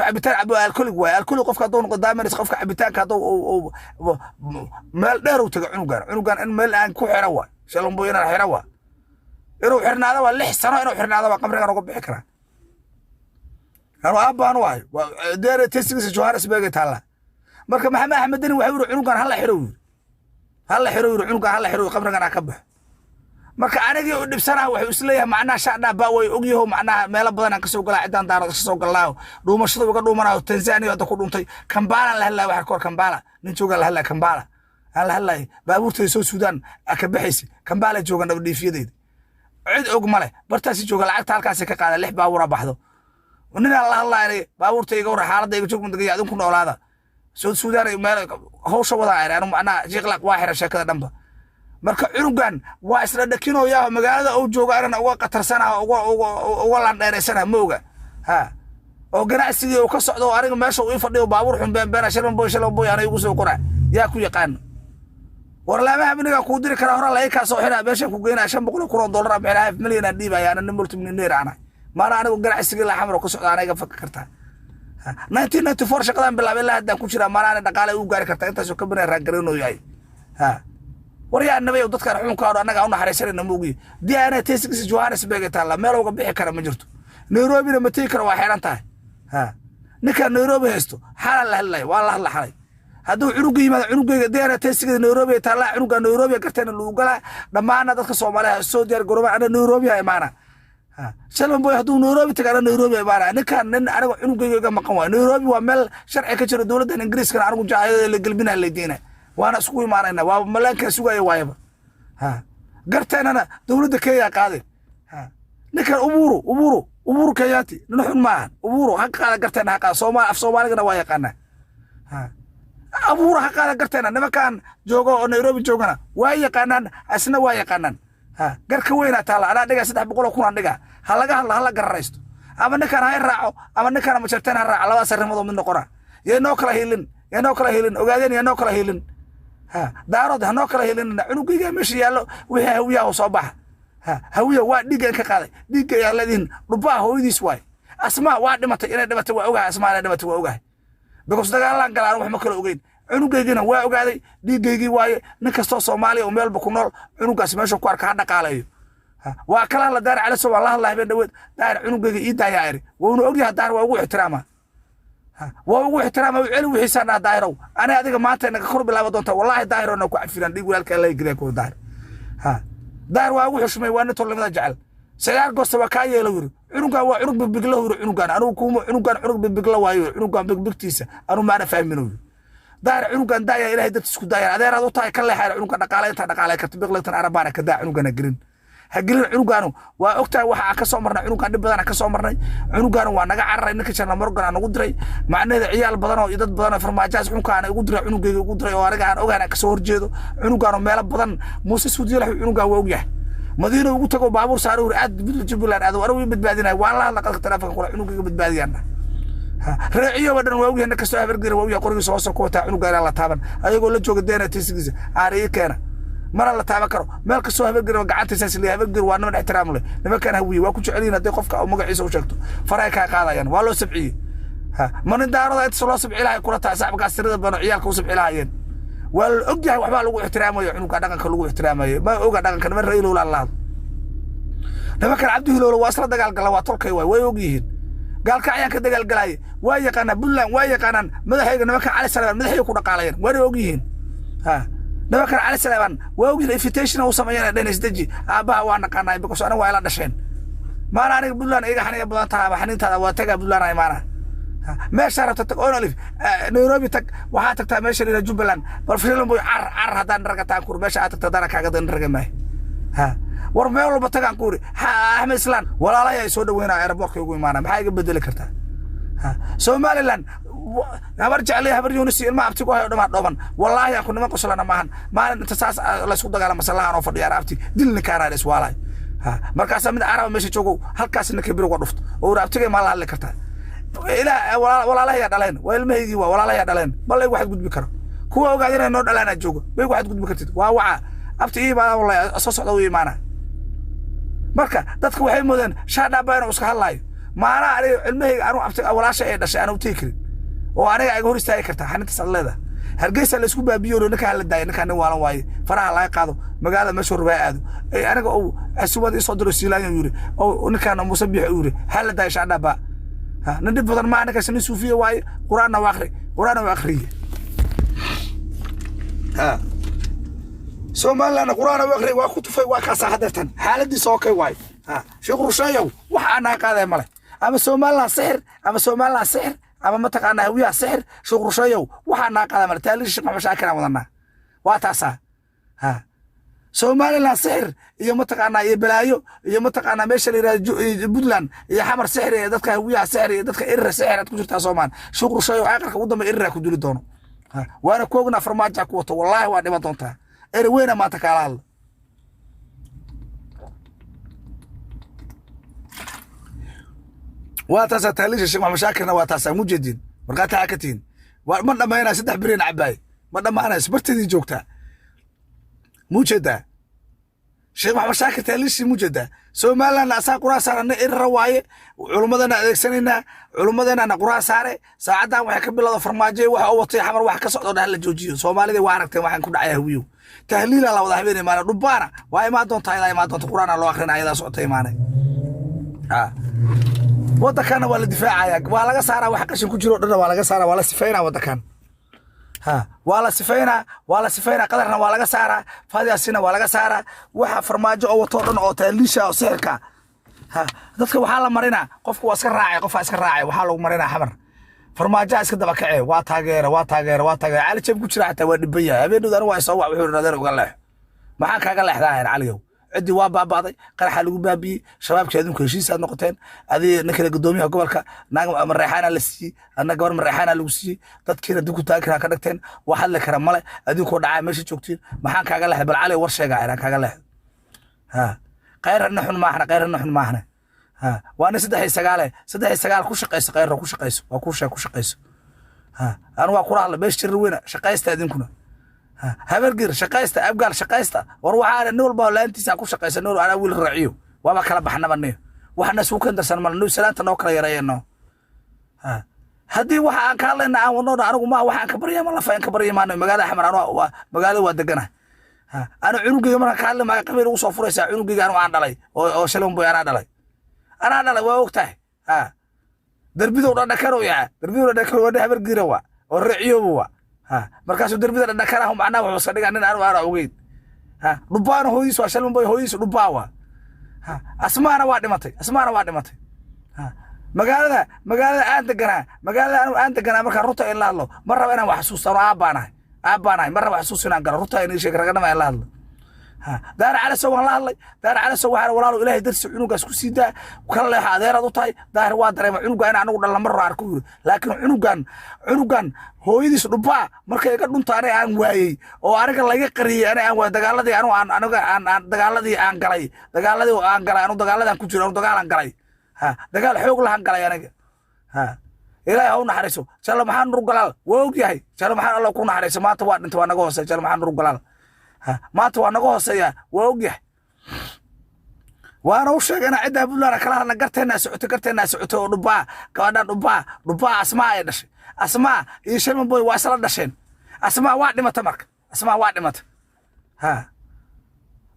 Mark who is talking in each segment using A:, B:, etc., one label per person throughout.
A: Cabitaan cabo, alcoholic waay. Alcoholic qofka hadduu noqdo daamaris, qofka cabitaanka hadduu meel dheer uu tago, cunugan in meel aan ku xira waay. Shalomboy inaan xira waa inuu xirnaada, waa 6 sano inuu xirnaada, waa qamrigan uga bixi karaa. Anu aabbaan waay, DNA testigiisa Johannesburg ay taallaa. Marka Maxamed Axmed Deni waxuu yidhi cunugan hala xiro, yidhi hala xiro, yidhi cunugan hala xiro, qamrigan ha ka baxo. Marka anigii u dhibsanaha wuxuu isleeyahay macnaha shaadhaaba way ogyaho, macnaha meelo badan aan kasoo galaa, ciddaan daarood kasoo galnaayo, dhuumashada uga dhuumanayo. Tanzania hadda ku dhuntay. Kambalaan la hadlaya, waxa kahor Kambala nin joogaan la hadlaya, Kambala aan la hadlaya, baabuurtayda soo Suudaan ka baxaysa, Kambala joogan dhabadhiifyadayda, cid og male, bartaasi jooga, lacagta halkaasi ka qaada, lix baabuura baxdo. Ninaan la hadlaaya, baabuurta iga warra, xaaladda iga joog, madagaya, adinku noolaada soo Suudaan meel hawsha wadaa anu macnaha jiiqlaaq waa xira sheekada dhanba. Marka cunugan waa isla dhakinoyaa, magaalada uu joogo anana uga qatarsanaha, uga landheeraysanaha, ma oga ha oo ganacsigii uu ka socdo oo aniga meesha uu ii fadhiyo, baabuur xun beenbeena, Shalman Boy, Shalman Boy ana igu soo qora. Yaa ku yaqaano? Warlaamaha amniga kuu diri karaa, hore laga kaa soo xiraa, meeshaan ku geynaya, 500,000 oo dollar aan bixinaa, half million aan dhiibaya. Ana nin multimillionaire aan ahay, maana anigu ganacsigii la xamar ka socda ana iga faki kartaa? 1994 shaqadaan bilaabay, ilaa haddaan ku jiraa, maana ana dhaqaale u gaari kartaa intaasoo ka banaa raangareynoo yahay? Ha, waryaa nabayow, dadkaan xunkaado annaga u naxariisanayna ma ogiyi. DNA testigiisa Johannesburg ay taallaa, meel uga bixi kara ma jirto. Nairobina ma tegi kara, waa xeran tahay. Ha, ninkaan Nairobi haysto xaalaan la hadlaya, waa la hadla xalay. Hadduu cunuga yimaado, cunugayga DNA testigeeda Nairobi ay taallaa, cunuga Nairobi garteena lagu galaa. Dhammaana dadka Soomaaliya soo diyaar garooba, ana Nairobi ha imaana. Shalman Boy hadduu Nairobi taga, ana Nairobi imaana. Ninkaan nin aniga cunugayga iga maqan waay. Nairobi waa meel sharci ka jiro, dowladdan Ingiriiskana anigu jaayada la gelbinaa, laydiina, waana isku imaanayna, waa malaankaa sugaya waayaba. Ha, garteenana dowladda Kenya qaaday. Ha, ninkan Uburu, Uburu Kenyaati nin xun maahan. Uburu ha qaada garteena, ha qaada. Soomaali af Soomaaligana waa yaqaanaa. Ha, Uburu ha qaada garteena. Nimankan joogo oo Nairobi joogana waa yaqaanaan, asna waa yaqaanaan. Ha, garka weynaa taalla, anaa dhigaa, 300,000 aan dhigaa. Ha laga hadlo, ha la gararaysto, ama ninkan ha i raaco ama ninkan Majarteen ha raaco, labadaas arrimood oo mid noqona. Yay noo kala hiilin, yay noo kala hiilin Ogaadeen, yay noo kala hiilin. Ha, Daarood ha noo kala hiilin. Cunugayga meesha yaallo, wixii Hawiyaha soo baxa. Ha, Hawiya waa dhiiggan ka qaaday, dhiigga ayaa leedihin. Dhubbaha hooyadiis waay. Asmaa waa dhimatay, inay dhimatay waa ogahay. Asmaa inay dhimatay waa ogahay, because dagaalaan galaan, wax ma kala ogeyn. Cunugaygina waa ogaaday, dhiiggaygii waaye. Nin kastoo Soomaaliya oo meelba ku nool, cunugaas meesha ku arka ha dhaqaaleeyo. Waa kala hadla Daar Caliso, waan la hadla habeen dhaweed. Daar, cunugayga ii daayaa iri, wuuna ogyahay. Daar waa ugu ixtiraama, waa ugu ixtiraama. Celi wixiisaan dhaha. Daahirow, ani adiga maanta naga kor bilaaba doonta. Wallaahi Daahiro na ku cafiran, dhiig walaalka alla geliya kuwa Daahir. Ha, Daahir waa ugu xushmay, waa nin tolnimada jecel. Sagaar goosta waa kaa yeelo, yiri cunugan waa cunug bigbigla, yiri cunugan anigu kuma, cunugan cunug bigbigla waayo, yiri cunugan bigbigtiisa anu maana fahmin, yiri. Daahir, cunugan daaya, Ilaahay dartiis ku daaya, adeeraad u tahay, ka leexay cunugan. Dhaqaale inta dhaqaalay karta biqlaytan arabaana ka daa, cunugana gelin, ha gelin cunugaanu. Waa ogtahay waxa aan ka soo marnay cunugan, dhib badan ka soo marnay. Cunugaanu waa naga cararay, ninka Jarna Morgan aan nagu diray, macnaheeda ciyaal badan oo iyo dad badan oo farmaajahaas xunkaana igu diray, cunugayga igu diray, oo aniga aan ogahan aan kasoo horjeedo. Cunugaanu meelo badan Muuse Suudiyalax cunugan waa ogyahay. Madiina ugu tago, baabuur saaro, uri aad Jubbaland aado, anigu ii badbaadinaya. Waan la hadla qadka telefonka kula, cunugayga badbaadiyaan. Reeciyoba dhan waa ogyahay, nin kastoo Habargira waa ogyahay, qorigiisa hoose ku wataa. Cunuga inaan la taaban, ayagoo la jooga DNA testigiisa aana ii keena, mana la taaban karo. Meel kastoo Habargir gacantiisaas leeyahay. Habargir waa niman ixtiraam leh. Nimankan Hawiye waa ku jecel yihiin. Haddii qofka uu magaciisa u sheegto, faray kaa qaadayaan, waa loo sabciyey. Ha, ma nin Daarada intaas loo sabci lahay kula tahay? Sacabkaas tirada badan ciyaalka u sabci lahayeen, waa la og yahay. Waxbaa lagu ixtiraamayo cunuga, dhaqanka lagu ixtiraamayo, ma oga dhaqanka. Niman Rayilowla la hadlo, nimankan Cabdi Hilowla waa isla dagaalgala, waa tolkay waay, way og yihiin. Gaalkacyaan ka dagaalgalaaye waa yaqaanaa, Puntland waa yaqaanaan. Madaxayga nimankan Cali Salebaan madaxayga ku dhaqaalayeen, waana og yihiin. Ha, nimankan Cali Salebaan waa og yihiin, invitation u sameeyeen dhan isdeji. Aabbaha waa naqaanaa, because aniga waa ila dhasheen. Maana aniga Puntland iga xaniga badan tahay ama xaniintaada waa tagaa Puntland ay maana. Meeshaa rabta tag, Onalif Nairobi tag, waxaa tagtaa meesha la Jubbaland. Bal filan boy, car car haddaan ragataan kur, meesha aad tagta haddana kaaga dan raga maayo. Ha, war meel walba tagaan ku uri. Axmed Islaan walaalahay ay soo dhaweynaa, airportka igu imaanaa, maxaa iga bedeli kartaa? Ha, Somaliland Habar Jeclay, Habar Yunis, ilmaha abtigu hayo dhamaan dhooban. Wallaahi aan ku niman qoslana maahan. Maalin inta saas laysku dagaalama, masallahan oo fadhiya abti dil ninkaanaa iswaalaay. Ha, markaasaa mid Caraba meesha joogo, halkaas ninka bir uga dhufto oo uri: "Abtigay maa la hadli kartaa?" Ilaa walaalahayaa dhaleen, waa ilmahaygii, waa walaalahayaa dhaleen. Bal laygu xadgudbi karo, kuwa ogaada inay noo dhalaanaa joogo, bay gu xadgudbi kartid. Waa waca, abti ii imaada, wallahi soo socda u imaana. Marka dadka waxay moodeen shaadhaaba inuu iska hadlaayo. Maanaa aniga cilmahayga anu abti walaasha ee dhashay aan u tegi karin oo aniga iga hor istaagi kartaa? Xanintaas aad leedahay Hargeysa la isku baabiyo, ninkaa la daaya, ninkaa nin waalan waaye, faraha laga qaado, magaalada meeshuu rabaa aado. Aniga uu casuumad isoo diro Siilaanyo yiri oo ninkaana Muuse Biix uu yiri ha la daayo shaadhaba. Ha nin dhib badan maaha ninkaas, nin suufiya waaye, Qur-aanna waa akhri, Qur-aanna waa akhriye. Ha Somalilandna Qur-aanna waa akhriye, waa ku tufay, waa kaasaa hadeertan xaaladiisa okay waaye. Ha Sheekh Rusheeyow, wax aan naga qaadaya male, ama Somaliland sixir, ama Somaliland sixir, ama mataqaanaa Hawiyaha sixir. Sheekh Rusheeyow, waxaa naga qaadaya male. Taaliisha Sheekh Maxamed Shaakir aan wadanaa, waa taasaa. Ha Somaliland sixir iyo mataqaanaa iyo balaayo iyo mataqaanaa meesha la yidhahdo Puntland iyo Xamar sixir iyo dadka Hawiyaha sixir iyo dadka Irra sixir aad ku jirtaa. Soomaan Sheekh Rusheeyow, aqalka ugu dambe Irra ku duli doono. Waana ku ognaa Farmaajo ku wato. Wallaahi waa dhiman doontaa. Ere weyna maanta kaala hadla. Waa taasaa taaliisha Sheekh Maxamed Shaakirna, waa taasaa mujeediin markhaati aa ka tihiin. Ma dhammaynaa, 3 beriin cabaay ma dhammaanayso, barteedii joogtaa mujeedaa Sheekh Maxamed Shaakir taaliishii mujeedaa. Somalilandna asaa Quraan saarana, Irra waaye, culummadana adeegsanaynaa, culummadeenana Quraan saare. Saacaddan waxay ka bilowda Farmaajo waxa uu watay Xamar wax ka socdo dhan la joojiyo. Soomaalida waa aragteen waxaan ku dhacay. Hawiyow, tahliila la wada habeenay maana dhubaana waa imaan doontaa, ayadaa imaan doonta, Quraana loo akhrina, ayadaa socota imaanay. Waddankana waa la difaacaya, waa laga saaraa wax qashin ku jiro o dhanna, waa laga saaraa, waa la sifaynaa waddankan. Ha waa la sifaynaa, waa la sifaynaa, Qadarna waa laga saaraa, Fadiasina waa laga saaraa, waxa Farmaajo oo wato o dhan oo taaliisha oo sixirka. Ha dadka waxaa la marinaa, qofku waa iska raacay, qofaa iska raacay, waxaa lagu marinaa Xamar Farmaajaha iska daba kacee, waa taageera, waa taageera, waa taageera. Cali Jeeb ku jira xataa waa dhiban yahay. Habeenooda anigu waa isoo wac, wuxuu adeer uga leexo. Maxaa kaaga leexdaa Caliyow? Ciddii waa baaba'day, qaraxa lagu baabi'iyey, shabaabkii adinku heshiis aad noqoteen. Adii ninkale guddoomiyaha gobolka naag Mareexaana la siiyey, adna gabar Mareexaana lagu siiyey, dadkiina dib ku taagi ka dhigteen, wax hadli kara male, adinkoo dhacaa meesha joogtiin. Maxaan kaaga leexday? Bal Cali war sheegaa inaan kaaga leexdo. Ha khayrna xun maahna, khayrna xun maahna. Ha waa nin 3 iyo 9, 3 iyo 9 ku shaqayso, khayrna ku shaqayso, waa ku sheeg ku shaqayso. Ha anu waa kula hadla meesha jirir weyna, shaqaysta idinkuna. Habargir shaqaysta, Abgaal shaqaysta. War waxaana nin walba laantiisa ku shaqaysa, nin anaa wiil raaciyo, waaba kala baxnaba niyo, waxna isugu kendarsan mal niyo, salaanta noo kala yareeyano. Haddii waxa aan ka hadlayna aan wadno, anigu ma waxaan ka barya ma lafa aan ka barya maano magaalada Xamar. Anu waa magaalada waa deganahay. Anu cunugeyga markaan ka hadli maayo qabiil ugu soo furaysaa. Cunugeyga anu aan dhalay oo shalay boy anaa dhalay, anaa dhalay, waa og tahay. Ha darbidow dhadhakano yaa darbidow dhadhakano, waa Habargira waa oo raciyooba waa. Ha markaasuu darbida dhadhakanahu macnaha wuxuu iska dhigaa nin anu aana ogeyn. Ha dhubaana hooyiis waa shalman boy, hooyiis dhubaa waa. Ha Asmaana waa dhimatay, Asmaana waa dhimatay. Ha magaalada aan deganaa, magaalada anu aan deganaa, markaan runta in la hadlo ma raba inaan wax xasuusto. Anu aabbaanahay, aabbaanahay, ma raba xasuus inaan galo. Runta inii sheeg raganama in la hadlo. Ha Daara Calasow waan la hadlay. Daara Calasow waxaan walaalo Ilaahay darsi cunugaas ku sii daa, kala leexo, adeeraad u tahay. Daahir waa dareema cunuga in anagu dhalna mar hore arku yiri, laakiin cunugan hooyadiis dhubaa markay iga dhunta aniga aan waayey oo aniga laga qariyey, aniga aan waayey dagaaladii anu aan aniga aan aan dagaaladii aan galay, dagaaladii aan galay, anu dagaaladaan ku jiro, anu dagaalan galay. Ha dagaal xoog lahan galay aniga. Ha Ilaahay ha u naxariiso Jalla Maxaa Nur Galaal, waa og yahay Jalla Maxaa, Allah ku naxariiso. Maanta waa dhintay, waa naga hooseeya Jalla Maxaa Nur Galaal. Ha maanta waa naga hooseeya, waa og yahay, waana u sheegay inaan ciddaa Puntland kala hadla. Garteennaa socotay, garteennaa socotay oo dhubaa gabadhan dhubaa Asmaa ay dhashay. Asmaa iyo Sherman Boy waa isla dhasheen. Asmaa waa dhimata, marka Asmaa waa dhimata. Ha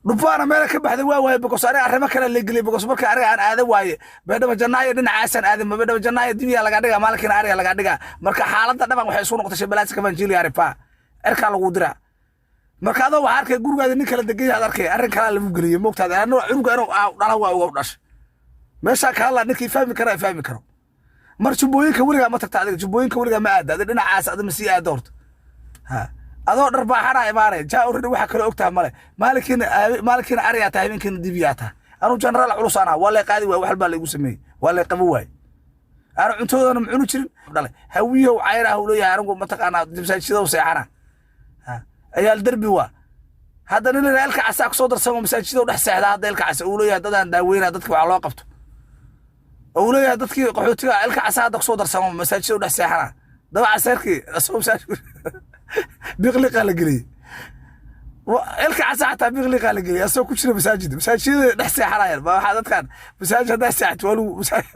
A: dhubaana meela ka baxday waa waaye, because aniga arrimo kale la geliyay, because marka aniga aan aada waaye Beedhaba Jannaayo dhinacaasaan aaday, ma Beedhaba Jannaayo dibiyaa laga dhigaa, maalinkiina ariga laga dhigaa. Marka xaaladda dhaban waxay isu noqotay shabalaadka kabanjili arifa cirkaa lagu diraa. Marka adoo waxaa arkay gurigaada nin kala degan yahay, arkay arrin kalaa lagu geliyey moogtaada. Anoo cunuga inuu dhala waa uga dhashay meeshaa ka hadlaa, ninkii fahmi kara ay fahmi karo. Mar jubbooyinka weligaa ma tagta adiga? Jubbooyinka weligaa ma aada? Adi dhinacaas adi ma sii aada horta? Ha adoo dharbaaxana imaanay jaa already waxa kale ogtaha male. Maalinkiina ariyaa tahay, habeenkiina dibiyaa tahay. Anuu jenaraal culus aan ahaa, waa lay qaadi waay, wax walbaa laygu sameeyey, waa lay qabo waay. Anu cuntadoodana ma cuni jirin. Dhalay Hawiyow cayraha uu leeyahay, anigu mataqaanaa masaajidada seexana ayaal derbi waa. Hadda nin la Ilka Casaa kusoo darsamo masaajidada dhex seexda. Hadda Ilka Casa uu leeyahay dadaan daaweynaa, dadka waxaa loo qabto uu leeyahay dadkii qaxootiga. Ilka Casa hadda kusoo darsamo masaajidada dhex seexana, daba caseerkii asagoo masaajid biqliqaa la geliyey. Ilka Casa xataa biqliqaa la geliyey asagoo ku jira masaajid, masaajidada dhex seexanayaan. Ba waxaa dadkan masaajid haddaa seexato waa lagu masaajid.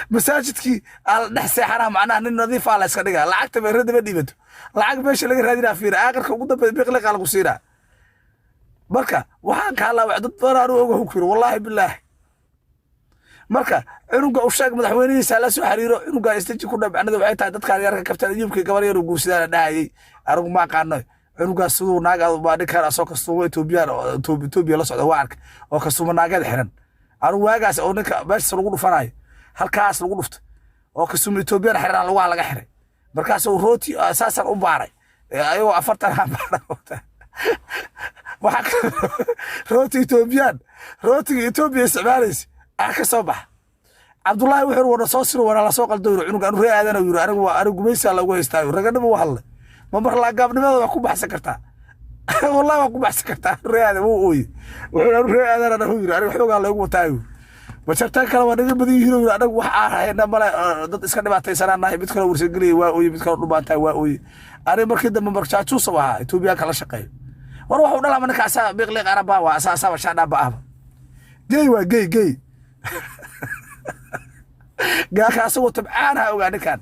A: Masaajidkii aa la dhex seexanaa, macnaha nin nadiifaa la iska dhigaa. Lacagta meerada ma dhiibato, lacag meesha laga raadinaa. Fiira, aakhirka ugu dambeeya biqliqaa lagu siinaa. Marka waxaan ka hadlaa wax dad badan anu oga ku yiri, wallaahi bilaahi. Marka cunuga u sheeg, madaxweynihiisa la soo xiriiro cunuga, istaji ku dhabcnada. Waxay tahay dadkaan yarka Kabtan Ayuubkii gabar yar uu guursadaan dhahayay. Anigu ma aqaano cunugaas siduu naag baa ninkaan asoo kastuuma Etoobiyaan Etoobiya la socda waa arkay oo kastuuma naageed xiran. Anigu waagaas oo ninka meeshaas lagu dhufanayo, halkaas lagu dhufto oo kastuuma Etoobiyaan xiran, lugaha laga xiray. Markaasuu rooti saasaan u baaray, ayagoo 40 aan baaray. Waxaa rooti Etoobiyaan, rootiga Etoobiya isticmaalaysa ah ka soo baxa. Cabdullaahi wuxuu wana soo siro, wana lasoo qaldo yiri cunuga. Anu ree aadan yiri, anigu waa anigu gumaysaa lagu haystaa. Raganimo u hadlay. Ma mar laagaabnimada waa ku baxsan kartaa? Wallahi waa ku baxsan kartaa. Ree aadan wuu ooye, wuxuu anu ree aadan anahu yiri, aniga xoogaa loogu wataa yiri. Majartaan kale waa naga badan yihiin yiri, anagu wax aan hayna male, dad iska dhibaataysanaan nahay. Mid kale warsagelaya waa ooye, mid kale dhubaantahay waa ooye. Aniga markii dambe marjaajuusa ahaa Etoobiyaanka la shaqeeyo. War waxuu dhalama ninka asaa biqliq arabaa waa asaa asaaba shaadhaaba ahba. Gey waa gey gey gaaka asagoo tabcaanaha ogaa ninkan.